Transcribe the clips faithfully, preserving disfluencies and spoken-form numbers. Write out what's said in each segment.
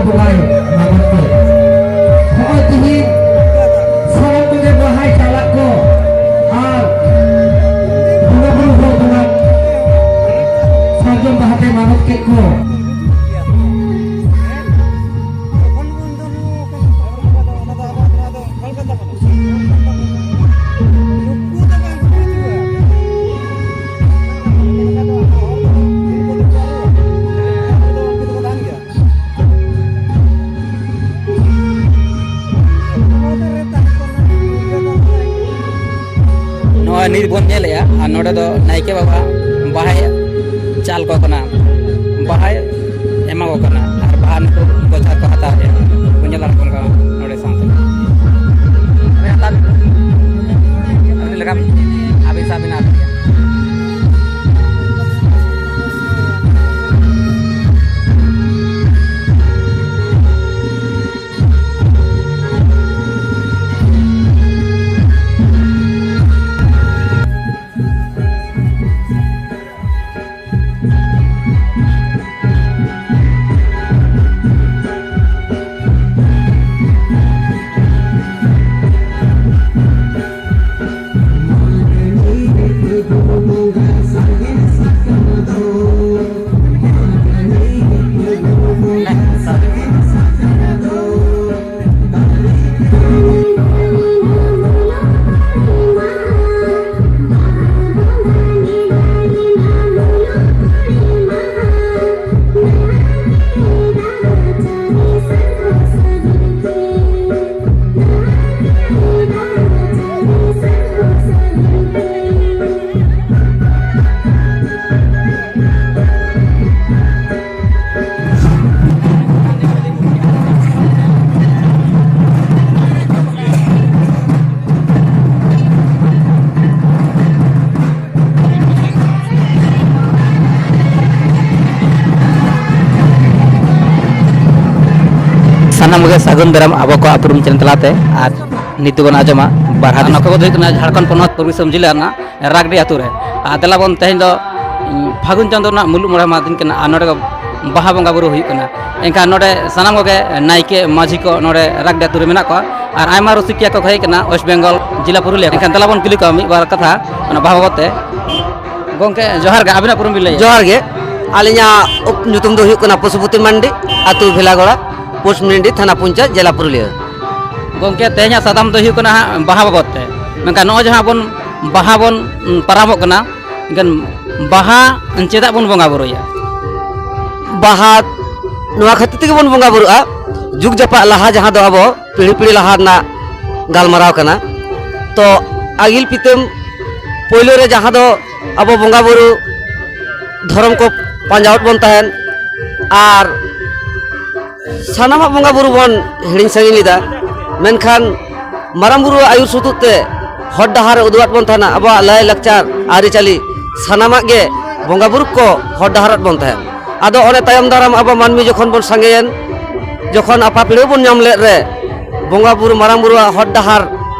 ᱵᱚᱸᱜᱟᱭ ᱢᱟᱱᱚᱛ ᱠᱚ᱾ ᱦᱚᱸᱜᱼᱚᱭ ᱛᱤᱦᱤᱧ ᱥᱟᱱᱟᱢ ᱠᱚᱜᱮ ᱵᱟᱦᱟᱭ ᱪᱟᱞᱟᱜ ᱠᱚ ᱟᱨ ᱵᱚᱸᱜᱟ ᱵᱩᱨᱩ ᱦᱚᱲ ᱠᱷᱚᱱᱟᱜ ᱥᱟᱨᱡᱚᱢ ᱵᱟᱦᱟ ᱛᱮ ᱢᱟᱱᱚᱛ ᱠᱮᱫ ᱠᱚ᱾ ᱱᱚᱜᱼᱚᱭ ᱱᱤᱛ ᱵᱚᱱ ᱧᱮᱞᱮᱜᱼᱟ, ᱟᱨ ᱱᱚᱰᱮ ᱫᱚ ᱱᱟᱭᱠᱮ ᱵᱟᱵᱟ ᱵᱟᱦᱟᱭ ᱪᱟᱞ ᱠᱚ ᱠᱟᱱᱟ, ᱵᱟᱦᱟᱭ ᱮᱢᱟ ᱠᱚ ᱠᱟᱱᱟ, ᱟᱨ ᱵᱟᱦᱟ ᱱᱩᱠᱩ ᱜᱚᱪᱷᱟ ᱠᱚ ᱦᱟᱛᱟᱣᱮᱜᱼᱟ᱾ ᱵᱚᱱ ᱧᱮᱞ ᱫᱟᱲᱮᱭᱟᱜ ᱠᱟᱱᱟ ᱱᱚᱰᱮ ᱥᱟᱶᱛᱮ᱾ ᱟᱵᱮᱱ ᱦᱟᱛᱟᱣ ᱵᱮᱱ᱾ ᱟᱹᱵᱤᱱ ᱞᱮᱠᱟ ᱟᱹᱵᱤᱱ ᱥᱟᱵ ᱵᱮᱱ ᱟᱨ ᱥᱟᱱᱟᱢ ᱠᱚᱜᱮ ᱥᱟᱹᱜᱩᱱ ᱫᱟᱨᱟᱢ ᱟᱵᱚ ᱠᱚᱣᱟᱜ ᱩᱯᱨᱩᱢ ᱪᱮᱱᱮᱞ ᱛᱟᱞᱟᱛᱮ᱾ ᱟᱨ ᱱᱤᱛᱚᱜ ᱵᱚᱱ ᱟᱸᱡᱚᱢᱟ ᱵᱟᱨᱦᱟ ᱫᱤᱥᱚᱢ᱾ ᱱᱚᱣᱟ ᱠᱚ ᱫᱚ ᱦᱩᱭᱩᱜ ᱠᱟᱱᱟ ᱡᱷᱟᱲᱠᱷᱚᱸᱰ ᱯᱚᱱᱚᱛ ᱯᱩᱨᱵᱤ ᱥᱤᱝᱵᱷᱩᱢ ᱡᱤᱞᱟᱹ ᱨᱮᱱᱟᱜ ᱨᱟᱜᱽᱰᱤ ᱟᱹᱛᱩ ᱨᱮ᱾ ᱟᱨ ᱫᱮᱞᱟ ᱵᱚᱱ ᱛᱮᱦᱮᱧ ᱫᱚ, ᱩᱸ, ᱯᱷᱟᱹᱜᱩᱱ ᱪᱟᱸᱫᱳ ᱨᱮᱱᱟᱜ ᱢᱩᱞᱩᱜ ᱢᱚᱬᱮ ᱢᱟᱦᱟ ᱫᱤᱱ ᱠᱟᱱᱟ᱾ ᱟᱨ ᱱᱚᱰᱮ ᱫᱚ ᱵᱟᱦᱟ ᱵᱚᱸᱜᱟ ᱵᱩᱨᱩ ᱦᱩᱭᱩᱜ ᱠᱟᱱᱟ᱾ ᱮᱱᱠᱷᱟᱱ ᱱᱚᱰᱮ ᱥᱟᱱᱟᱢ ᱠᱚᱜᱮ ᱱᱟᱭᱠᱮ, ᱢᱟᱹᱡᱷᱤ ᱠᱚ ᱱᱚᱰᱮ ᱨᱟᱜᱽᱰᱤ ᱟᱹᱛᱩ ᱨᱮ ᱢᱮᱱᱟᱜ ᱠᱚᱣᱟ᱾ ᱟᱨ ᱟᱭᱢᱟ ᱨᱩᱥᱤᱠᱤᱭᱟᱹ ᱠᱚ ᱦᱮᱡ ᱠᱟᱱᱟ ᱳᱭᱮᱥᱴ ᱵᱮᱝᱜᱚᱞ ᱡᱮᱞᱟ ᱯᱩᱨᱩᱞᱤᱭᱟᱹ᱾ ᱮᱱᱠᱷᱟᱱ ᱫᱮᱞᱟ ᱵᱚᱱ ᱠᱩᱞᱤ ᱠᱚᱣᱟ ᱢᱤᱫ ᱵᱟᱨ ᱠᱟᱛᱷᱟ ᱚᱱᱟ ᱵᱟᱦᱟ ᱵᱟᱵᱚᱫ ᱛᱮ᱾ ᱜᱚᱢᱠᱮ ᱡᱚᱦᱟᱨ ᱜᱮ, ᱟᱵᱤᱱᱟᱜ ᱩᱯᱨᱩᱢ ᱵᱤᱱ ᱞᱟᱹᱭᱟ? ᱡᱚᱦᱟᱨ ᱜᱮ, ᱟᱹᱞᱤᱧᱟᱜ ᱩᱯ-, ᱧᱩᱛᱩᱢ ᱫᱚ ᱦᱩᱭᱩᱜ ᱠᱟᱱᱟ ᱯᱚᱥᱩᱯᱚᱛᱤ ᱢᱟᱱᱰᱤ, ᱟᱹᱛᱩ ᱵᱷᱮᱞᱟᱜᱚᱲᱟ, ᱯᱳᱥᱴ ᱢᱤᱱᱰᱤ, ᱛᱷᱟᱱᱟ ᱯᱩᱧᱪᱟᱭᱮᱛ, ᱡᱮᱞᱟ ᱯᱩᱨᱩᱞᱤᱭᱟᱹ᱾ ᱜᱚᱢᱠᱮ, ᱛᱮᱦᱮᱧᱟᱜ ᱥᱟᱛᱟᱢ ᱫᱚ ᱦᱩᱭᱩᱜ ᱠᱟᱱᱟ ᱦᱟᱸᱜ ᱵᱟᱦᱟ ᱵᱟᱵᱚᱫ ᱛᱮ᱾ ᱢᱮᱱᱠᱷᱟᱱ ᱱᱚᱜᱼᱚᱭ ᱡᱟᱦᱟᱸ ᱵᱚᱱ ᱵᱟᱦᱟ ᱵᱚᱱ, ᱩᱢ, ᱯᱟᱨᱟᱵᱚᱜ ᱠᱟᱱᱟ, ᱮᱱᱠᱷᱟᱱ ᱵᱟᱦᱟ ᱪᱮᱫᱟᱜ ᱵᱚᱱ ᱵᱚᱸᱜᱟ ᱵᱩᱨᱩᱭᱟ? ᱵᱟᱦᱟ ᱱᱚᱣᱟ ᱠᱷᱟᱹᱛᱤᱨ ᱛᱮᱜᱮ ᱵᱚᱱ ᱵᱚᱸᱜᱟ ᱵᱩᱨᱩᱜᱼᱟ, ᱡᱩᱜᱽ ᱡᱟᱯᱟᱜ ᱞᱟᱦᱟ ᱡᱟᱦᱟᱸ ᱫᱚ ᱟᱵᱚ ᱯᱤᱲᱦᱤ ᱯᱤᱲᱦᱤ ᱞᱟᱦᱟ ᱨᱮᱱᱟᱜ ᱜᱟᱞᱢᱟᱨᱟᱣ ᱠᱟᱱᱟ᱾ ᱛᱚ ᱟᱹᱜᱤᱞ ᱯᱤᱛᱟᱹᱢ ᱯᱳᱭᱞᱳ ᱨᱮ ᱡᱟᱦᱟᱸ ᱫᱚ ᱟᱵᱚ ᱵᱚᱸᱜᱟ ᱵᱩᱨᱩ ᱫᱷᱚᱨᱚᱢ ᱠᱚ ᱯᱟᱸᱡᱟᱣᱮᱫ ᱵᱚᱱ ᱛᱟᱦᱮᱸᱱ, ᱟᱨ ᱥᱟᱱᱟᱢᱟᱜ ᱵᱚᱸᱜᱟ ᱵᱩᱨᱩ ᱵᱚᱱ ᱦᱤᱲᱤᱧ ᱥᱟᱺᱜᱤᱧ ᱞᱮᱫᱟ᱾ ᱢᱮᱱᱠᱷᱟᱱ ᱢᱟᱨᱟᱝ ᱵᱩᱨᱩᱣᱟᱜ ᱟᱹᱭᱩᱨ ᱥᱩᱛᱩᱜ ᱛᱮ ᱦᱚᱨ ᱰᱟᱦᱟᱨ ᱮ ᱩᱫᱩᱜ ᱟᱫ ᱵᱚᱱ ᱛᱟᱦᱮᱱᱟ᱾ ᱟᱵᱚᱣᱟᱜ ᱞᱟᱭᱼᱞᱟᱠᱪᱟᱨ, ᱟᱹᱨᱤᱪᱟᱹᱞᱤ, ᱥᱟᱱᱟᱢᱟᱜ ᱜᱮ ᱵᱚᱸᱜᱟ ᱵᱩᱨᱩ ᱠᱚ ᱦᱚᱨ ᱰᱟᱦᱟᱨ ᱟᱫ ᱵᱚᱱ ᱛᱟᱦᱮᱸᱫ᱾ ᱟᱫᱚ ᱚᱱᱮ ᱛᱟᱭᱚᱢ ᱫᱟᱨᱟᱢ ᱟᱵᱚ ᱢᱟᱹᱱᱢᱤ ᱡᱚᱠᱷᱚᱱ ᱵᱚᱱ ᱥᱟᱸᱜᱮᱭᱮᱱ, ᱡᱚᱠᱷᱚᱱ ᱟᱯᱟ ᱯᱤᱲᱦᱟᱹ ᱵᱚᱱ ᱧᱟᱢ ᱞᱮᱫ ᱨᱮ, ᱵᱚᱸᱜᱟ ᱵᱩᱨᱩ, ᱢᱟᱨᱟᱝ ᱵᱩᱨᱩᱣᱟᱜ ᱦᱚᱨ ᱰᱟᱦᱟᱨ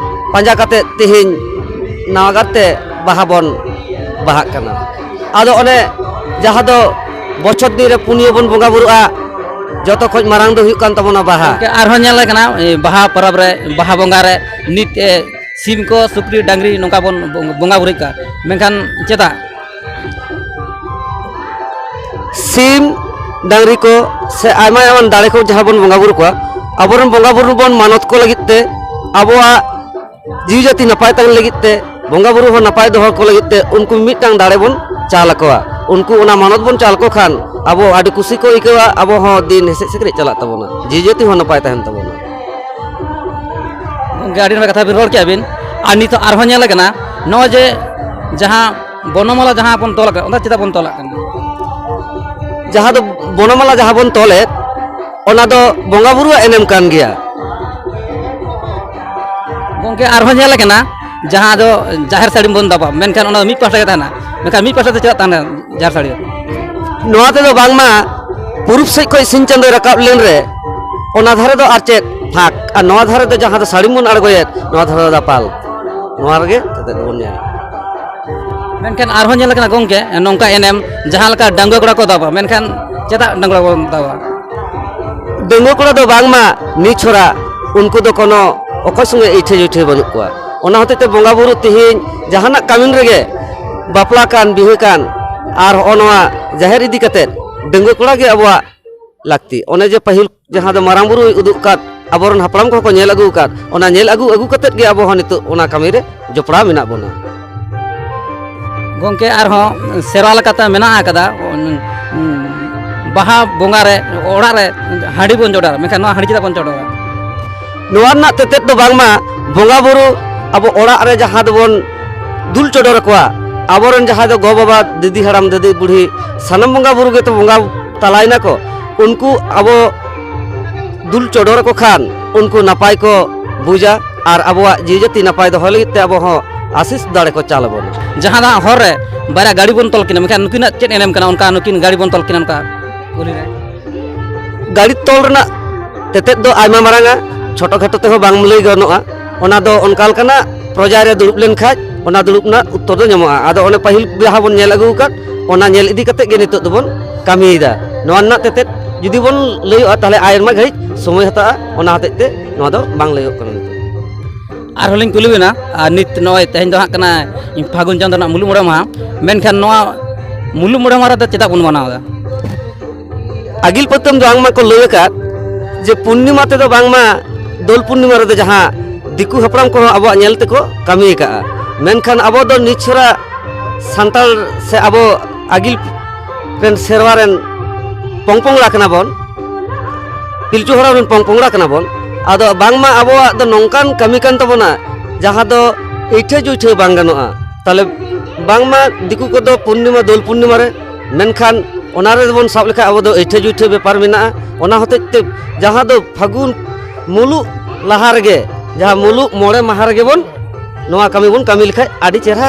ᱯᱟᱸᱡᱟ ᱠᱟᱛᱮ ᱛᱮᱦᱮᱧ ᱱᱟᱣᱟ ᱜᱟᱨᱛᱮ ᱵᱟᱦᱟ ᱵᱚᱱ ᱵᱟᱦᱟᱜ ᱠᱟᱱᱟ᱾ ᱟᱫᱚ ᱚᱱᱮ ᱡᱟᱦᱟᱸ ᱫᱚ ᱵᱚᱪᱷᱚᱨ ᱫᱤᱱ ᱨᱮ ᱯᱩᱱᱭᱟᱹ ᱵᱚᱱ ᱵᱚᱸᱜᱟ ᱵᱩᱨᱩᱜᱼᱟ, ᱡᱚᱛᱚ ᱠᱷᱚᱱ ᱢᱟᱨᱟᱝ ᱫᱚ ᱦᱩᱭᱩᱜ ᱠᱟᱱ ᱛᱟᱵᱚᱱᱟ ᱵᱟᱦᱟ᱾ ᱜᱚᱢᱠᱮ, ᱟᱨᱦᱚᱸ ᱧᱮᱞ ᱟᱠᱟᱱᱟ, ᱮ, ᱵᱟᱦᱟ ᱯᱚᱨᱚᱵᱽ ᱨᱮ, ᱵᱟᱦᱟ ᱵᱚᱸᱜᱟ ᱨᱮ ᱱᱤᱛ, ᱮ, ᱥᱤᱢ ᱠᱚ, ᱥᱩᱠᱨᱤ, ᱰᱟᱝᱨᱤ ᱱᱚᱝᱠᱟ ᱵᱚᱱ ᱵᱚᱸ-, ᱵᱚᱸᱜᱟ ᱵᱩᱨᱩᱭᱮᱫ ᱠᱚᱣᱟ, ᱢᱮᱱᱠᱷᱟᱱ ᱪᱮᱫᱟᱜ? ᱥᱤᱢ, ᱰᱟᱝᱨᱤ ᱠᱚ ᱥᱮ ᱟᱭᱢᱟ ᱮᱢᱟᱱ ᱫᱟᱲᱮ ᱠᱚ ᱡᱟᱦᱟᱸ ᱵᱚᱱ ᱵᱚᱸᱜᱟ ᱵᱩᱨᱩ ᱠᱚᱣᱟ, ᱟᱵᱚᱨᱮᱱ ᱵᱚᱸᱜᱟ ᱵᱩᱨᱩ ᱵᱚᱱ ᱢᱟᱱᱚᱛ ᱠᱚ ᱞᱟᱹᱜᱤᱫ ᱛᱮ, ᱟᱵᱚᱣᱟᱜ ᱡᱤᱣᱤ ᱡᱟᱹᱛᱤ ᱱᱟᱯᱟᱭ ᱛᱟᱦᱮᱱ ᱞᱟᱹᱜᱤᱫ ᱛᱮ, ᱵᱚᱸᱜᱟ ᱵᱩᱨᱩ ᱦᱚᱸ ᱱᱟᱯᱟᱭ ᱫᱚᱦᱚ ᱠᱚ ᱞᱟᱹᱜᱤᱫ ᱛᱮ ᱩᱱᱠᱩ ᱢᱤᱫᱴᱟᱝ ᱫᱟᱲᱮ ᱵᱚᱱ ᱪᱟᱞ ᱟᱠᱚᱣᱟ᱾ ᱩᱱᱠᱩ ᱚᱱᱟ ᱢᱟᱱᱚᱛ ᱵᱚᱱ ᱪᱟᱞ ᱟᱠᱚ ᱠᱷᱟᱱ ᱟᱵᱚ ᱟᱹᱰᱤ ᱠᱩᱥᱤ ᱠᱚ ᱟᱹᱭᱠᱟᱹᱣᱟ, ᱟᱵᱚ ᱦᱚᱸ ᱫᱤᱱ ᱦᱮᱸᱥᱮᱡ ᱥᱮᱠᱨᱮᱡ ᱪᱟᱞᱟᱜ ᱛᱟᱵᱚᱱᱟ, ᱡᱤᱣᱤ ᱡᱟᱹᱛᱤ ᱦᱚᱸ ᱱᱟᱯᱟᱭ ᱛᱟᱦᱮᱱ ᱛᱟᱵᱚᱱᱟ᱾ ᱜᱚᱢᱠᱮ, ᱟᱹᱰᱤ ᱱᱟᱯᱟᱭ ᱠᱟᱛᱷᱟ ᱵᱤᱱ ᱨᱚᱲ ᱠᱮᱜᱼᱟ ᱵᱤᱱ᱾ ᱟᱨ ᱱᱤᱛᱚᱜ ᱟᱨᱦᱚᱸ ᱧᱮᱞ ᱟᱠᱟᱱᱟ, ᱱᱚᱜᱼᱚᱭ ᱡᱮ ᱡᱟᱦᱟᱸ ᱵᱚᱱᱚᱢᱟᱞᱟ ᱡᱟᱦᱟᱸ ᱵᱚᱱ ᱛᱚᱞ ᱟᱠᱟᱫ, ᱚᱱᱟ ᱪᱮᱫᱟᱜ ᱵᱚᱱ ᱛᱚᱞᱟᱜ ᱠᱟᱱᱟ? ᱡᱟᱦᱟᱸ ᱫᱚ ᱵᱚᱱᱚᱢᱟᱞᱟ ᱡᱟᱦᱟᱸ ᱵᱚᱱ ᱛᱚᱞᱮᱫ, ᱚᱱᱟ ᱫᱚ ᱵᱚᱸᱜᱟ ᱵᱩᱨᱩᱣᱟᱜ ᱮᱱᱮᱢ ᱠᱟᱱ ᱜᱮᱭᱟ᱾ ᱜᱚᱢᱠᱮ, ᱟᱨᱦᱚᱸ ᱧᱮᱞ ᱟᱠᱟᱱᱟ, ᱡᱟᱦᱟᱸ ᱫᱚ ᱡᱟᱦᱮᱨ ᱥᱟᱹᱲᱤᱢ ᱵᱚᱱ ᱫᱟᱵᱟ, ᱢᱮᱱᱠᱷᱟᱱ ᱚᱱᱟ ᱫᱚ ᱢᱤᱫ ᱯᱟᱦᱴᱟ ᱜᱮ ᱛᱟᱦᱮᱱᱟ᱾ ᱢᱮᱱᱠᱷᱟᱱ ᱢᱤᱫ ᱯᱟᱦᱴᱟ ᱛᱮ ᱪᱮᱫᱟᱜ ᱛᱟᱦᱮᱱᱟ ᱡᱟᱦᱮᱨ ᱥᱟᱹᱲᱤ ᱫᱚ? ᱱᱚᱣᱟ ᱛᱮᱫᱚ ᱵᱟᱝᱢᱟ ᱯᱩᱨᱩᱵ ᱥᱮᱫ ᱠᱷᱚᱱ ᱥᱤᱧ ᱪᱟᱸᱫᱚᱭ ᱨᱟᱠᱟᱵ ᱞᱮᱱ ᱨᱮ ᱚᱱᱟ ᱫᱷᱟᱨᱮ ᱫᱚ ᱟᱨ ᱪᱮᱫ ᱯᱷᱟᱸᱠ, ᱟᱨ ᱱᱚᱣᱟ ᱫᱷᱟᱨᱮ ᱫᱚ ᱡᱟᱦᱟᱸ ᱫᱚ ᱥᱟᱹᱲᱤᱢ ᱵᱚᱱ ᱟᱬᱜᱚᱭᱮᱫ, ᱱᱚᱣᱟ ᱫᱷᱟᱨᱮ ᱫᱚ ᱫᱟᱯᱟᱞ᱾ ᱱᱚᱣᱟ ᱨᱮᱜᱮ ᱠᱟᱛᱮᱫ ᱵᱚᱱ ᱧᱮᱞᱟ᱾ ᱢᱮᱱᱠᱷᱟᱱ ᱟᱨᱦᱚᱸ ᱧᱮᱞ ᱟᱠᱟᱱᱟ ᱜᱚᱢᱠᱮ, ᱱᱚᱝᱠᱟ ᱮᱱᱮᱢ ᱡᱟᱦᱟᱸ ᱞᱮᱠᱟ ᱰᱟᱺᱜᱩᱣᱟᱹ ᱠᱚᱲᱟ ᱠᱚ ᱫᱟᱵᱟ, ᱢᱮᱱᱠᱷᱟᱱ ᱪᱮᱫᱟᱜ ᱰᱟᱺᱜᱩᱣᱟᱹ ᱵᱚᱱ ᱫᱟᱵᱟ? ᱰᱟᱺᱜᱩᱣᱟᱹ ᱠᱚᱲᱟ ᱫᱚ ᱵᱟᱝᱢᱟ ᱱᱤᱪᱷᱚᱨᱟ ᱩᱱᱠᱩ ᱫᱚ ᱠᱳᱱᱳ ᱚᱠᱚᱭ ᱥᱚᱸᱜᱮ ᱤᱴᱷᱟᱹ ᱡᱩᱴᱷᱟᱹ ᱵᱟᱹᱱᱩᱜ ᱠᱚᱣᱟ᱾ ᱚᱱᱟ ᱦᱚᱛᱮᱡ ᱛᱮ ᱵᱚᱸᱜᱟ ᱵᱩᱨᱩ ᱛᱮᱦᱮᱧ ᱡᱟᱦᱟᱱᱟᱜ ᱠᱟᱹᱢᱤ ᱨᱮᱜᱮ, ᱵᱟᱯᱞᱟ ᱠᱟᱱ, ᱵᱤᱦᱟᱹ ᱠᱟᱱ, ᱟᱨ ᱦᱚᱸᱜᱼᱚ ᱱᱚᱣᱟ ᱡᱟᱦᱮᱨ ᱤᱫᱤ ᱠᱟᱛᱮᱫ ᱰᱟᱺᱜᱩᱣᱟᱹ ᱠᱚᱲᱟ ᱜᱮ ᱟᱵᱚᱣᱟᱜ ᱞᱟᱹᱠᱛᱤ᱾ ᱚᱱᱮ ᱡᱮ ᱯᱟᱹᱦᱤᱞ ᱡᱟᱦᱟᱸ ᱫᱚ ᱢᱟᱨᱟᱝ ᱵᱩᱨᱩᱭ ᱩᱫᱩᱜ ᱟᱠᱟᱫ, ᱟᱵᱚᱨᱮᱱ ᱦᱟᱯᱲᱟᱢ ᱠᱚᱦᱚᱸ ᱠᱚ ᱧᱮᱞ ᱟᱹᱜᱩ ᱟᱠᱟᱫ, ᱚᱱᱟ ᱧᱮᱞ ᱟᱹᱜᱩ ᱟᱹᱜᱩ ᱠᱟᱛᱮᱫ ᱜᱮ ᱟᱵᱚ ᱦᱚᱸ ᱱᱤᱛᱚᱜ ᱚᱱᱟ ᱠᱟᱹᱢᱤ ᱨᱮ ᱡᱚᱯᱲᱟᱣ ᱢᱮᱱᱟᱜ ᱵᱚᱱᱟ᱾ ᱜᱚᱢᱠᱮ, ᱟᱨᱦᱚᱸ ᱥᱮᱨᱣᱟ ᱞᱮᱠᱟᱛᱮ ᱢᱮᱱᱟᱜ ᱟᱠᱟᱫᱟ, ᱩᱸ, ᱩᱸ, ᱵᱟᱦᱟ ᱵᱚᱸᱜᱟ ᱨᱮ ᱚᱲᱟᱜ ᱨᱮ ᱦᱟᱺᱰᱤ ᱵᱚᱱ ᱪᱚᱰᱚᱨᱟ, ᱢᱮᱱᱠᱷᱟᱱ ᱱᱚᱣᱟ ᱦᱟᱺᱰᱤ ᱪᱮᱫᱟᱜ ᱵᱚᱱ ᱪᱚᱰᱚᱨᱟ? ᱱᱚᱣᱟ ᱨᱮᱱᱟᱜ ᱛᱮᱛᱮᱫ ᱫᱚ ᱵᱟᱝᱢᱟ ᱵᱚᱸᱜᱟ ᱵᱩᱨᱩ ᱟᱵᱚ ᱚᱲᱟᱜ ᱨᱮ ᱡᱟᱦᱟᱸ ᱫᱚᱵᱚᱱ ᱫᱩᱞ ᱪᱚᱰᱚᱨ ᱟᱠᱚᱣᱟ, ᱟᱵᱚᱨᱮᱱ ᱡᱟᱦᱟᱸᱭ ᱫᱚ ᱜᱚ ᱵᱟᱵᱟ, ᱫᱤᱫᱤ ᱦᱟᱲᱟᱢ, ᱫᱤᱫᱤ ᱵᱩᱲᱦᱤ, ᱥᱟᱱᱟᱢ ᱵᱚᱸᱜᱟ ᱵᱩᱨᱩ ᱜᱮᱛᱚ ᱵᱚᱸᱜᱟ ᱛᱟᱞᱟᱭᱮᱱᱟ ᱠᱚ, ᱩᱱᱠᱩ ᱟᱵᱚ ᱫᱩᱞ ᱪᱚᱰᱚᱨ ᱟᱠᱚ ᱠᱷᱟᱱ ᱩᱱᱠᱩ ᱱᱟᱯᱟᱭ ᱠᱚ ᱵᱩᱡᱟ ᱟᱨ ᱟᱵᱚᱣᱟᱜ ᱡᱤᱣᱤ ᱡᱟᱹᱛᱤ ᱱᱟᱯᱟᱭ ᱫᱚᱦᱚᱭ ᱞᱟᱹᱜᱤᱫ ᱛᱮ ᱟᱵᱚ ᱦᱚᱸ ᱟᱥᱤᱥ ᱫᱟᱲᱮ ᱠᱚ ᱪᱟᱞ ᱟᱵᱚᱱᱟ᱾ ᱡᱟᱦᱟᱸ ᱫᱚ ᱦᱟᱸᱜ ᱦᱚᱨ ᱨᱮ ᱵᱟᱨᱭᱟ ᱜᱟᱹᱰᱤ ᱵᱚᱱ ᱛᱚᱞ ᱠᱤᱱᱟ, ᱢᱮᱱᱠᱷᱟᱱ ᱱᱩᱠᱤᱱᱟᱜ ᱪᱮᱫ ᱮᱱᱮᱢ ᱠᱟᱱᱟ? ᱚᱱᱠᱟ ᱱᱩᱠᱤᱱ ᱜᱟᱹᱰᱤ ᱵᱚᱱ ᱛᱚᱞ ᱠᱤᱱᱟ, ᱚᱱᱠᱟ ᱠᱩᱞᱦᱤ ᱨᱮ᱾ ᱜᱟᱹᱰᱤ ᱛᱚᱞ ᱨᱮᱱᱟᱜ ᱛᱮᱛᱮᱫ ᱫᱚ ᱟᱭᱢᱟ ᱢᱟᱨᱟᱝᱟ, ᱪᱷᱳᱴᱳ ᱠᱷᱟᱴᱳ ᱛᱮᱦᱚᱸ ᱵᱟᱝ ᱞᱟᱹᱭ ᱜᱟᱱᱚᱜᱼᱟ᱾ ᱚᱱᱟ ᱫᱚ ᱚᱱᱠᱟ ᱞᱮᱠᱟᱱᱟᱜ ᱯᱨᱚᱡᱟ ᱨᱮ ᱫᱩᱲᱩᱵ ᱞᱮᱱᱠᱷᱟᱡ ᱚᱱᱟ ᱫᱩᱲᱩᱵ ᱨᱮᱱᱟᱜ ᱩᱛᱛᱚᱨ ᱫᱚ ᱧᱟᱢᱚᱜᱼᱟ᱾ ᱟᱫᱚ ᱚᱱᱮ ᱯᱟᱹᱦᱤᱞ ᱡᱟᱦᱟᱸ ᱵᱚᱱ ᱧᱮᱞ ᱟᱹᱜᱩ ᱟᱠᱟᱫ, ᱚᱱᱟ ᱧᱮᱞ ᱤᱫᱤ ᱠᱟᱛᱮᱫ ᱜᱮ ᱱᱤᱛᱚᱜ ᱫᱚᱵᱚᱱ ᱠᱟᱹᱢᱤᱭᱮᱫᱟ᱾ ᱱᱚᱣᱟ ᱨᱮᱱᱟᱜ ᱛᱮᱛᱮᱫ ᱡᱩᱫᱤ ᱵᱚᱱ ᱞᱟᱹᱭᱚᱜᱼᱟ, ᱛᱟᱦᱚᱞᱮ ᱟᱭᱢᱟ ᱜᱷᱟᱹᱲᱤᱡ ᱥᱚᱢᱚᱭ ᱦᱟᱛᱟᱜᱼᱟ, ᱚᱱᱟ ᱦᱚᱛᱮᱡ ᱛᱮ ᱱᱚᱣᱟ ᱫᱚ ᱵᱟᱝ ᱞᱟᱹᱭᱚᱜ ᱠᱟᱱᱟ ᱱᱤᱛᱚᱜ᱾ ᱟᱨᱦᱚᱸ ᱞᱤᱧ ᱠᱩᱞᱤ ᱵᱮᱱᱟ, ᱟᱨ ᱱᱤᱛ ᱱᱚᱜᱼᱚᱭ ᱛᱮᱦᱮᱧ ᱫᱚ ᱦᱟᱸᱜ ᱠᱟᱱᱟ ᱯᱷᱟᱹᱜᱩᱱ ᱪᱟᱸᱫᱳ ᱨᱮᱱᱟᱜ ᱢᱩᱞᱩᱜ ᱢᱚᱬᱮ ᱢᱟᱦᱟ, ᱢᱮᱱᱠᱷᱟᱱ ᱱᱚᱣᱟ ᱢᱩᱞᱩᱜ ᱢᱚᱬᱮ ᱢᱟᱦᱟ ᱨᱮᱫᱚ ᱪᱮᱫᱟᱜ ᱵᱚᱱ ᱢᱟᱱᱟᱣ ᱮᱫᱟ? ᱟᱹᱜᱤᱞ ᱯᱟᱹᱛᱟᱹᱢ ᱫᱚ ᱵᱟᱝᱢᱟ ᱠᱚ ᱞᱟᱹᱭ ᱟᱠᱟᱫ ᱡᱮ ᱯᱩᱨᱱᱤᱢᱟ ᱛᱮᱫᱚ ᱵᱟᱝᱢᱟ ᱫᱳᱞ ᱯᱩᱨᱱᱤᱢᱟ ᱨᱮᱫᱚ ᱡᱟᱦᱟᱸ ᱫᱤᱠᱩ ᱦᱟᱯᱲᱟᱢ ᱠᱚᱦᱚᱸ ᱟᱵᱚᱣᱟᱜ ᱧᱮᱞ ᱛᱮᱠᱚ ᱠᱟᱹᱢᱤ ᱟᱠᱟᱫᱼᱟ, ᱢᱮᱱᱠᱷᱟᱱ ᱟᱵᱚ ᱫᱚ ᱱᱤᱪᱷᱚᱨᱟ ᱥᱟᱱᱛᱟᱲ ᱥᱮ ᱟᱵᱚ ᱟᱹᱜᱤᱞ ᱨᱮᱱ ᱥᱮᱨᱣᱟ ᱨᱮᱱ ᱯᱚᱝ ᱯᱚᱝᱲᱟ ᱠᱟᱱᱟ ᱵᱚᱱ, ᱯᱤᱞᱪᱩ ᱦᱟᱲᱟᱢ ᱨᱮᱱ ᱯᱚᱝ ᱯᱚᱝᱲᱟ ᱠᱟᱱᱟ ᱵᱚᱱ᱾ ᱟᱫᱚ ᱵᱟᱝᱢᱟ ᱟᱵᱚᱣᱟᱜ ᱫᱚ ᱱᱚᱝᱠᱟᱱ ᱠᱟᱹᱢᱤ ᱠᱟᱱ ᱛᱟᱵᱚᱱᱟ ᱡᱟᱦᱟᱸ ᱫᱚ ᱤᱴᱷᱟᱹ ᱡᱩᱭᱴᱷᱟᱹ ᱵᱟᱝ ᱜᱟᱱᱚᱜᱼᱟ᱾ ᱛᱟᱦᱚᱞᱮ ᱵᱟᱝᱢᱟ ᱫᱤᱠᱩ ᱠᱚᱫᱚ ᱯᱩᱨᱱᱤᱢᱟ, ᱫᱳᱞ ᱯᱩᱨᱱᱤᱢᱟ ᱨᱮ, ᱢᱮᱱᱠᱷᱟᱱ ᱚᱱᱟ ᱨᱮᱵᱚᱱ ᱥᱟᱵ ᱞᱮᱠᱷᱟᱡ ᱟᱵᱚ ᱫᱚ ᱤᱴᱷᱟᱹ ᱡᱩᱭᱴᱷᱟᱹ ᱵᱮᱯᱟᱨ ᱢᱮᱱᱟᱜᱼᱟ᱾ ᱚᱱᱟ ᱦᱚᱛᱮᱡ ᱛᱮ ᱡᱟᱦᱟᱸ ᱫᱚ ᱯᱷᱟᱹᱜᱩᱱ ᱢᱩᱞᱩᱜ ᱞᱟᱦᱟ ᱨᱮᱜᱮ, ᱡᱟᱦᱟᱸ ᱢᱩᱞᱩᱜ ᱢᱚᱬᱮ ᱢᱟᱦᱟ ᱨᱮᱜᱮ ᱵᱚᱱ ᱱᱚᱣᱟ ᱠᱟᱹᱢᱤ ᱵᱚᱱ ᱠᱟᱹᱢᱤ ᱞᱮᱠᱷᱟᱡ ᱟᱹᱰᱤ ᱪᱮᱦᱨᱟ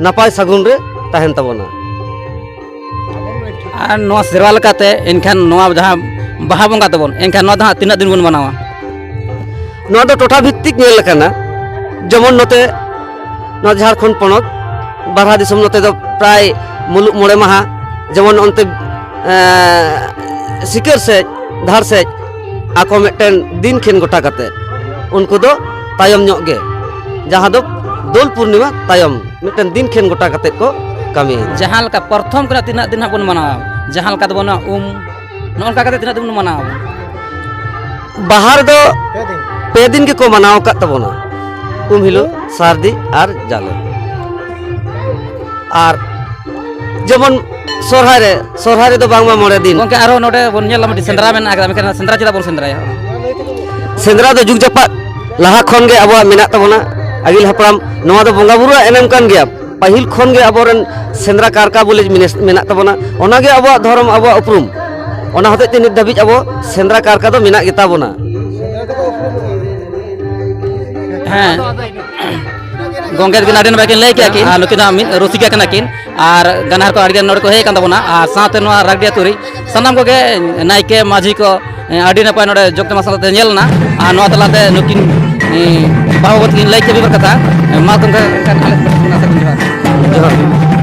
ᱱᱟᱯᱟᱭ ᱥᱟᱹᱜᱩᱱ ᱨᱮ ᱛᱟᱦᱮᱱ ᱛᱟᱵᱚᱱᱟ᱾ ᱟᱨ ᱱᱚᱣᱟ ᱥᱮᱨᱣᱟ ᱞᱮᱠᱟᱛᱮ ᱮᱱᱠᱷᱟᱱ ᱱᱚᱣᱟ ᱡᱟᱦᱟᱸ ᱵᱟᱦᱟ ᱵᱚᱸᱜᱟ ᱛᱟᱵᱚᱱ, ᱮᱱᱠᱷᱟᱱ ᱱᱚᱣᱟ ᱫᱚ ᱦᱟᱸᱜ ᱛᱤᱱᱟᱹᱜ ᱫᱤᱱ ᱵᱚᱱ ᱢᱟᱱᱟᱣᱟ? ᱱᱚᱣᱟ ᱫᱚ ᱴᱚᱴᱷᱟ ᱵᱷᱤᱛᱛᱤᱠ ᱧᱮᱞ ᱟᱠᱟᱱᱟ᱾ ᱡᱮᱢᱚᱱ ᱱᱚᱛᱮ ᱱᱚᱣᱟ ᱡᱷᱟᱲᱠᱷᱚᱸᱰ ᱯᱚᱱᱚᱛ, ᱵᱟᱨᱦᱟ ᱫᱤᱥᱚᱢ, ᱱᱚᱛᱮ ᱫᱚ ᱯᱨᱟᱭ ᱢᱩᱞᱩᱜ ᱢᱚᱬᱮ ᱢᱟᱦᱟ, ᱡᱮᱢᱚᱱ ᱚᱱᱛᱮ ᱮᱸ, ᱥᱤᱠᱟᱹᱨ ᱥᱮᱫ, ᱫᱷᱟᱲ ᱥᱮᱫ ᱟᱠᱚ ᱢᱤᱫᱴᱮᱱ ᱫᱤᱱ ᱠᱷᱮᱱ ᱜᱚᱴᱟ ᱠᱟᱛᱮ, ᱩᱱᱠᱩ ᱫᱚ ᱛᱟᱭᱚᱢ ᱧᱚᱜ ᱜᱮ, ᱡᱟᱦᱟᱸ ᱫᱚ ᱫᱳᱞ ᱯᱩᱨᱱᱤᱢᱟ ᱛᱟᱭᱚᱢ ᱢᱤᱫᱴᱮᱱ ᱫᱤᱱ ᱠᱷᱮᱱ ᱜᱚᱴᱟ ᱠᱟᱛᱮ ᱠᱚ ᱠᱟᱹᱢᱤᱭᱮᱫᱟ᱾ ᱡᱟᱦᱟᱸ ᱞᱮᱠᱟ ᱯᱨᱚᱛᱷᱚᱢ ᱠᱷᱚᱱᱟᱜ ᱛᱤᱱᱟᱹᱜ ᱫᱤᱱ ᱦᱟᱸᱜ ᱵᱚᱱ ᱢᱟᱱᱟᱣᱟ, ᱡᱟᱦᱟᱸ ᱞᱮᱠᱟ ᱛᱟᱵᱚᱱ ᱩᱢ, ᱱᱚᱜᱼᱚ ᱱᱚᱝᱠᱟ ᱠᱟᱛᱮ ᱛᱤᱱᱟᱹᱜ ᱫᱤᱱ ᱵᱚᱱ ᱢᱟᱱᱟᱣᱟ ᱵᱚᱱ? ᱵᱟᱦᱟ ᱨᱮᱫᱚ ᱯᱮ ᱫᱤᱱ ᱜᱮᱠᱚ ᱢᱟᱱᱟᱣ ᱟᱠᱟᱫ ᱛᱟᱵᱚᱱᱟ, ᱩᱢ ᱦᱤᱞᱳᱜ, ᱥᱟᱹᱨᱫᱤ ᱟᱨ ᱡᱟᱞᱮ᱾ ᱟᱨ ᱡᱮᱢᱚᱱ ᱥᱚᱨᱦᱟᱭ ᱨᱮ, ᱥᱚᱨᱦᱟᱭ ᱨᱮᱫᱚ ᱵᱟᱝᱢᱟ ᱢᱚᱬᱮ ᱫᱤᱱ᱾ ᱜᱚᱝᱠᱮ, ᱟᱨᱦᱚᱸ ᱱᱚᱰᱮ ᱵᱚᱱ ᱧᱮᱞᱟ ᱢᱤᱫᱴᱤᱡ ᱥᱮᱸᱫᱽᱨᱟ ᱢᱮᱱᱟᱜ ᱟᱠᱟᱫᱟ, ᱢᱮᱱᱠᱷᱟᱱ ᱥᱮᱸᱫᱽᱨᱟ ᱪᱮᱫᱟᱜ ᱵᱚᱱ ᱥᱮᱸᱫᱽᱨᱟᱭᱟ? ᱥᱮᱸᱫᱽᱨᱟ ᱫᱚ ᱡᱩᱜᱽ ᱡᱟᱯᱟᱜ ᱞᱟᱦᱟ ᱠᱷᱚᱱ ᱜᱮ ᱟᱵᱚᱣᱟᱜ ᱢᱮᱱᱟᱜ ᱛᱟᱵᱚᱱᱟ᱾ ᱟᱹᱜᱤᱞ ᱦᱟᱯᱲᱟᱢ, ᱱᱚᱣᱟ ᱫᱚ ᱵᱚᱸᱜᱟ ᱵᱩᱨᱩᱣᱟᱜ ᱮᱱᱮᱢ ᱠᱟᱱ ᱜᱮᱭᱟ᱾ ᱯᱟᱹᱦᱤᱞ ᱠᱷᱚᱱ ᱜᱮ ᱟᱵᱚᱨᱮᱱ ᱥᱮᱸᱫᱽᱨᱟ ᱠᱟᱨᱠᱟ ᱵᱚᱞᱮ ᱢᱮᱱᱮᱥ-, ᱢᱮᱱᱟᱜ ᱛᱟᱵᱚᱱᱟ᱾ ᱚᱱᱟ ᱜᱮ ᱟᱵᱚᱣᱟᱜ ᱫᱷᱚᱨᱚᱢ, ᱟᱵᱚᱣᱟᱜ ᱩᱯᱨᱩᱢ᱾ ᱚᱱᱟ ᱦᱚᱛᱮᱡ ᱛᱮ ᱱᱤᱛ ᱫᱷᱟᱹᱵᱤᱡ ᱟᱵᱚ ᱥᱮᱸᱫᱽᱨᱟ ᱠᱟᱨᱠᱟ ᱫᱚ ᱢᱮᱱᱟᱜ ᱜᱮᱛᱟ ᱵᱚᱱᱟ᱾ ᱦᱮᱸ, ᱜᱚᱝᱠᱮ ᱛᱟᱹᱠᱤᱱ ᱟᱹᱰᱤ ᱱᱟᱯᱟᱭ ᱠᱤᱱ ᱞᱟᱹᱭ ᱠᱮᱜᱼᱟ ᱠᱤᱱ, ᱟᱨ ᱱᱩᱠᱤᱱ ᱦᱚᱸ ᱢᱤᱫ ᱨᱩᱥᱤᱠᱟ ᱠᱟᱱᱟ ᱠᱤᱱ, ᱟᱨ ᱜᱟᱱᱦᱟᱨ ᱠᱚ ᱟᱹᱰᱤ ᱜᱟᱱ ᱱᱚᱰᱮ ᱠᱚ ᱦᱮᱡ ᱟᱠᱟᱱ ᱛᱟᱵᱚᱱᱟ, ᱟᱨ ᱥᱟᱶᱛᱮ ᱱᱚᱣᱟ ᱨᱟᱜᱽᱰᱤ ᱟᱹᱛᱩ ᱨᱮ ᱥᱟᱱᱟᱢ ᱠᱚᱜᱮ, ᱱᱟᱭᱠᱮ, ᱢᱟᱹᱡᱷᱤ ᱠᱚ, ᱟᱹᱰᱤ ᱱᱟᱯᱟᱭ ᱱᱚᱰᱮ ᱡᱚᱜᱽ ᱛᱮ ᱢᱟᱥᱟᱞ ᱛᱮ ᱧᱮᱞ ᱮᱱᱟ, ᱟᱨ ᱱᱚᱣᱟ ᱛᱟᱞᱟᱛᱮ ᱱᱩᱠᱤᱱ, ᱵᱟᱹᱦᱩ ᱵᱟᱵᱟ ᱛᱟᱹᱠᱤᱱ ᱞᱟᱹᱭ ᱠᱮᱫ ᱢᱤᱫ ᱵᱟᱨ ᱠᱟᱛᱷᱟ᱾ ᱢᱟ ᱛᱚᱵᱮ ᱮᱱᱠᱷᱟᱱ ᱟᱞᱮ ᱥᱮᱫ ᱠᱷᱚᱱᱟᱜ ᱥᱟᱹᱜᱩᱱ ᱡᱚᱦᱟᱨ᱾ ᱡᱚᱦᱟᱨ ᱜᱮ᱾